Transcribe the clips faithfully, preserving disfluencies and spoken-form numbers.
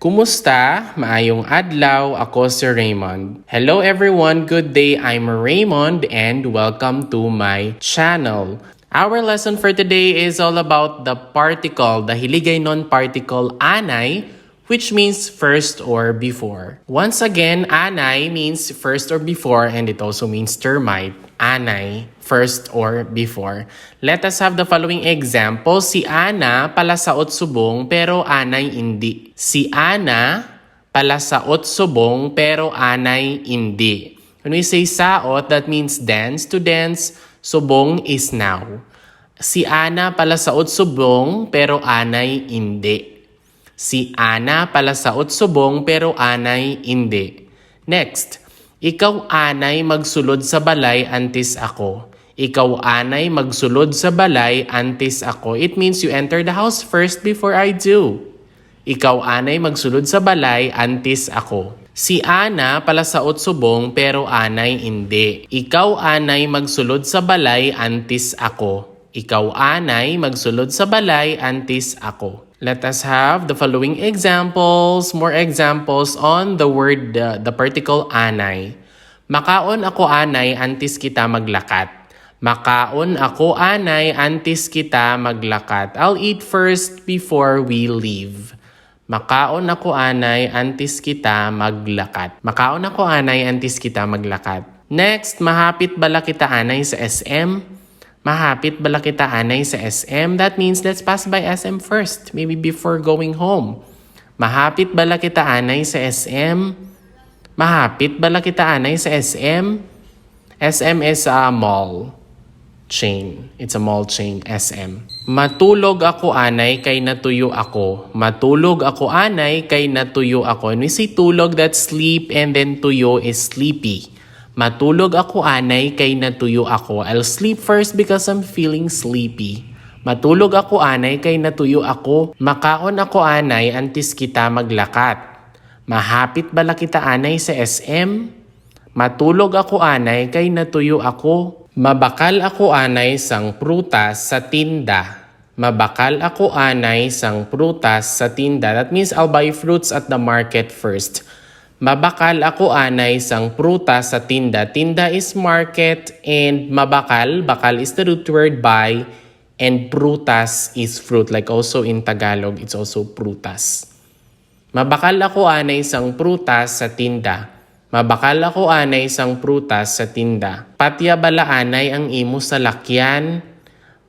Kumusta? Maayong adlaw. Ako si Raymond. Hello everyone, good day. I'm Raymond and welcome to my channel. Our lesson for today is all about the particle, the Hiligaynon particle anay, which means first or before. Once again, anay means first or before, and it also means termite. Anay, first or before. Let us have the following example. Si Ana palasaot subong pero anay indi. Si Ana palasaot subong pero anay indi. When we say saot, that means then, students, subong is now. Si Ana palasaot subong pero anay indi. Si Ana palasaot subong pero anay indi. Next, ikaw anay magsulod sa balay antes ako. Ikaw anay magsulod sa balay antes ako. It means you enter the house first before I do. Ikaw anay magsulod sa balay antes ako. Si Ana palasaot subong pero anay indi. Ikaw anay magsulod sa balay antes ako. Ikaw anay magsulod sa balay antes ako. Let us have the following examples, more examples on the word, uh, the particle anay. Makaon ako anay antes kita maglakat. Makaon ako anay antes kita maglakat. I'll eat first before we leave. Makaon ako anay antes kita maglakat. Makaon ako anay antes kita maglakat. Next, mahapit bala kita anay sa S M? Mahapit bala kita anay sa S M? That means let's pass by S M first, maybe before going home. Mahapit bala kita anay sa S M? Mahapit bala kita anay sa S M? S M is a mall chain. It's a mall chain, S M. Matulog ako anay kay natuyo ako. Matulog ako anay kay natuyo ako. And we say tulog, that's sleep, and then tuyo is sleepy. Matulog ako anay kay natuyo ako. I'll sleep first because I'm feeling sleepy. Matulog ako anay kay natuyo ako. Makaon ako anay antes kita maglakat. Mahapit bala kita anay sa S M? Matulog ako anay kay natuyo ako. Mabakal ako anay sang prutas sa tinda. Mabakal ako anay sang prutas sa tinda. That means I'll buy fruits at the market first. Mabakal ako anay sang prutas sa tinda. Tinda is market and mabakal, bakal is the root word buy, and prutas is fruit. Like also in Tagalog, it's also prutas. Mabakal ako anay sang prutas sa tinda. Mabakal ako anay sang prutas sa tinda. Patya bala anay ang imo salakyan?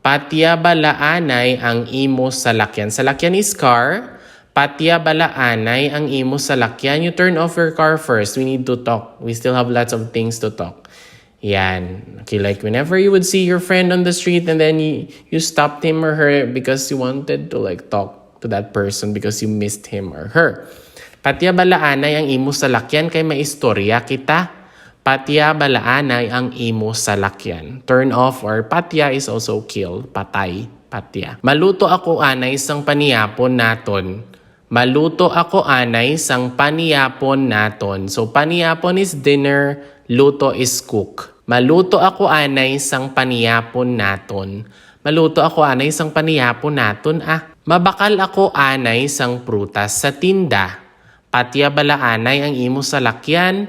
Patya bala anay ang imo salakyan? Salakyan is car. Patya bala anay ang imo salakyan? You turn off your car first. We need to talk. We still have lots of things to talk. Yan. Okay, like whenever you would see your friend on the street and then you, you stopped him or her because you wanted to like talk to that person because you missed him or her. Patya bala anay ang imo salakyan kay maistorya kita. Patya bala anay ang imo salakyan. Turn off or patya is also kill, patay, patya. Maluto ako anay sang paniyapon naton. Maluto ako anay sang paniyapon naton. So, paniyapon is dinner, luto is cook. Maluto ako anay sang paniyapon naton. Maluto ako anay sang paniyapon naton, ah. Mabakal ako anay sang prutas sa tinda. Patya bala anay ang imo salakyan?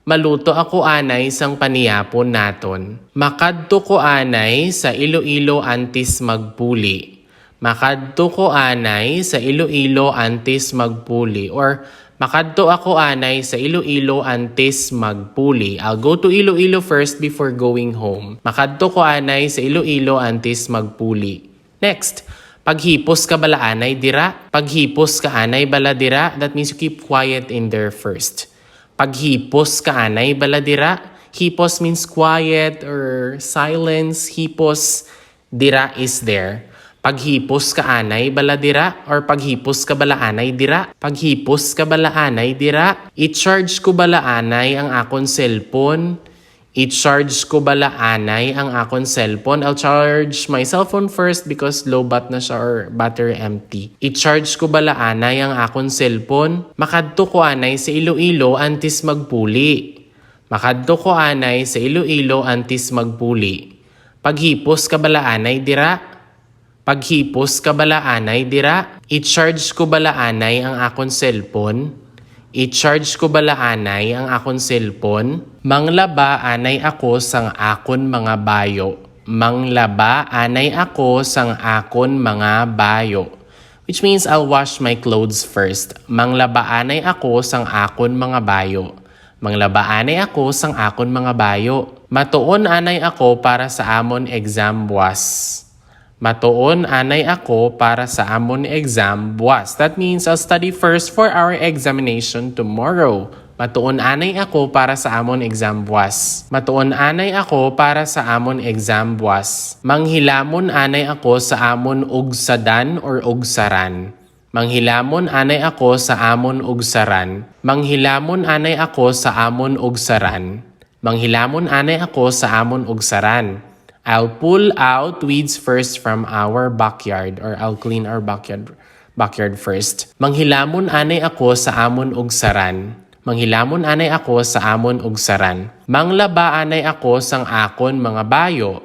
Maluto ako anay sang paniyapon naton. Makadto ko anay sa Iloilo antes magpuli. Makadto ko anay sa Iloilo antes magpuli. Or, makadto ako anay sa Iloilo antes magpuli. I'll go to Iloilo first before going home. Makadto ko anay sa Iloilo antes magpuli. Next, paghipos ka bala anay dira? Paghipos ka anay bala dira? That means you keep quiet in there first. Paghipos ka anay bala dira? Hipos means quiet or silence. Hipos, dira is there. Paghipos ka anay bala dira? Or paghipos ka bala anay dira? Paghipos ka bala anay dira? I-charge ko bala anay ang akon cellphone? I-charge ko bala anay ang akon cellphone? I'll charge my cellphone first because low bat na siya or battery empty. I-charge ko bala anay ang akon cellphone? Makadto ko anay sa Iloilo antes magpuli. Makadto ko anay sa Iloilo antes magpuli. Paghipos ka bala anay dira? Paghipos ka bala anay dira? I-charge ko bala anay ang akon cellphone? I-charge ko bala anay ang akon cellphone? Manglaba anay ako sang akon mga bayo. Manglaba anay ako sang akon mga bayo. Which means I'll wash my clothes first. Manglaba anay ako sang akon mga bayo. Manglaba anay ako sang akon mga bayo. Matuon anay ako para sa amon exam buas. Matuon anay ako para sa amon exam buas. That means I'll study first for our examination tomorrow. Matuon anay ako para sa amon exam buas. Matuon anay ako para sa amon exam buas. Manghilamon anay ako sa amon ugsadan or ugsaran. Manghilamon anay ako sa amon ugsaran. Manghilamon anay ako sa amon ugsaran. Manghilamon anay ako sa amon ugsaran. I'll pull out weeds first from our backyard, or I'll clean our backyard backyard first. Manghilamon anay ako sa amon ugsaran. Manghilamon anay ako sa amon ugsaran. Manglaba anay ako sang akon mga bayo.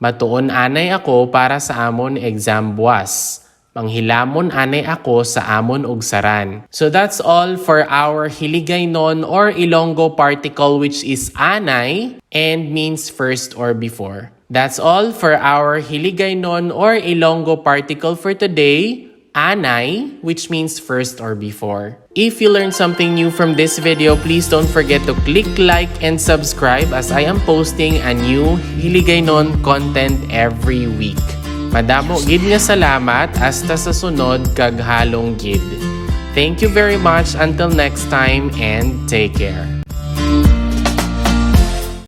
Matuon anay ako para sa amon exam buas. Manghilamon anay ako sa amon ugsaran. So that's all for our Hiligaynon or Ilonggo particle, which is anay and means first or before. That's all for our Hiligaynon or Ilonggo particle for today, anay, which means first or before. If you learned something new from this video, please don't forget to click like and subscribe as I am posting a new Hiligaynon content every week. Madamo gid nga salamat, hasta sa sunod kag halong gid. Thank you very much, until next time, and take care.